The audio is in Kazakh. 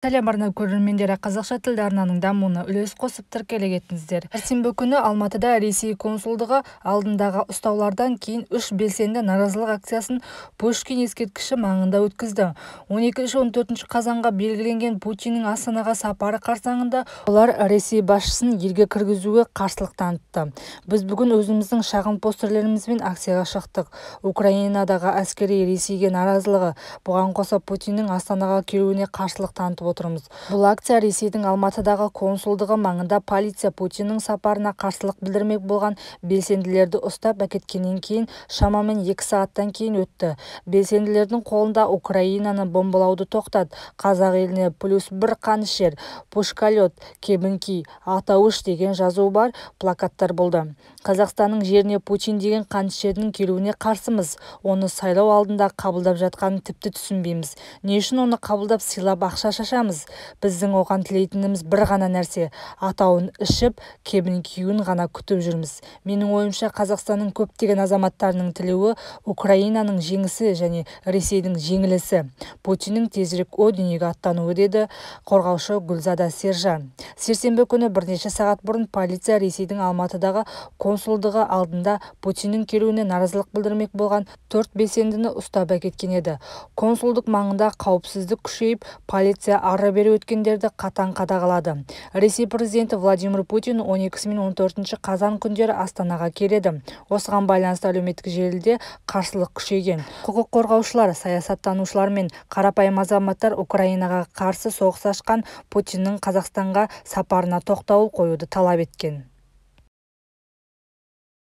Сәлем, арна көрермендері! Қазақша тілді арнаның дамуына үлес қосып, тіркеле кетіңіздер. Сәрсенбі күні Алматыда Ресей консулдығы алдындағы ұстаулардан кейін үш белсенді наразылық акциясын Пушкин ескерткіші маңында өткізді. 12-14 қазанға белгіленген Путиннің Астанаға сапары қарсаңында олар Ресей басшысын елге кіргізуге қарсылық танытты. Біз бүгін өзіміздің шағын постерлерімізбен акцияға шықтық. Украинадағы әскери Ресейге наразылығы, бұған қоса Путиннің Астанаға келуіне қарсылық танытып отырмыз. Бұл акция Ресейдің Алматыдағы консулдығы маңында полиция Путиннің сапарына қарсылық білдірмек болған белсенділерді ұстап әкеткеннен кейін шамамен 2 сағаттан кейін өтті. Белсенділердің қолында «Украинаны бомбалауды тоқтат», «Қазақ еліне плюс бір қанішер», «Пушкалет, кебін ки, атау іш» деген жазуы бар плакаттар болды. Қазақстанның жеріне Путин деген қанішердің келуіне қарсымыз. Оны сайлау алдында қабылдап жатқанын тіпті түсінбейміз. Не үшін оны қабылдап, сыйлап, ақша шашамыз? Біздің оған тілейтініміз бір ғана нәрсе: атауын ішіп, кебін киюін ғана күтіп жүрміз. Менің ойымша, Қазақстанның көптеген азаматтарының тілеуі – Украинаның жеңісі және Ресейдің жеңілісі, Путиннің тезірек о дүниеге аттануы, деді қорғаушы Гүлзада Сержан. Сәрсенбі күні бірнеше сағат бұрын полиция Ресейдің Алматыдағы консулдығы алдында Путиннің келуіне наразылық білдірмек болған төрт белсендіні ұстап әкеткен еді. Консулдық маңында қауіпсіздік күшейіп, полиция ары-бері өткендерді қатаң қадағалады. Ресей президенті Владимир Путин 12 мен 14 қазан күндері Астанаға келеді. Осыған байланысты әлеуметтік желіде қарсылық күшейген. Құқық қорғаушылар, саясаттанушылар мен қарапайым азаматтар Украинаға қарсы соғыс ашқан Путиннің Қазақстанға сапарына тоқтауыл қоюды талап еткен.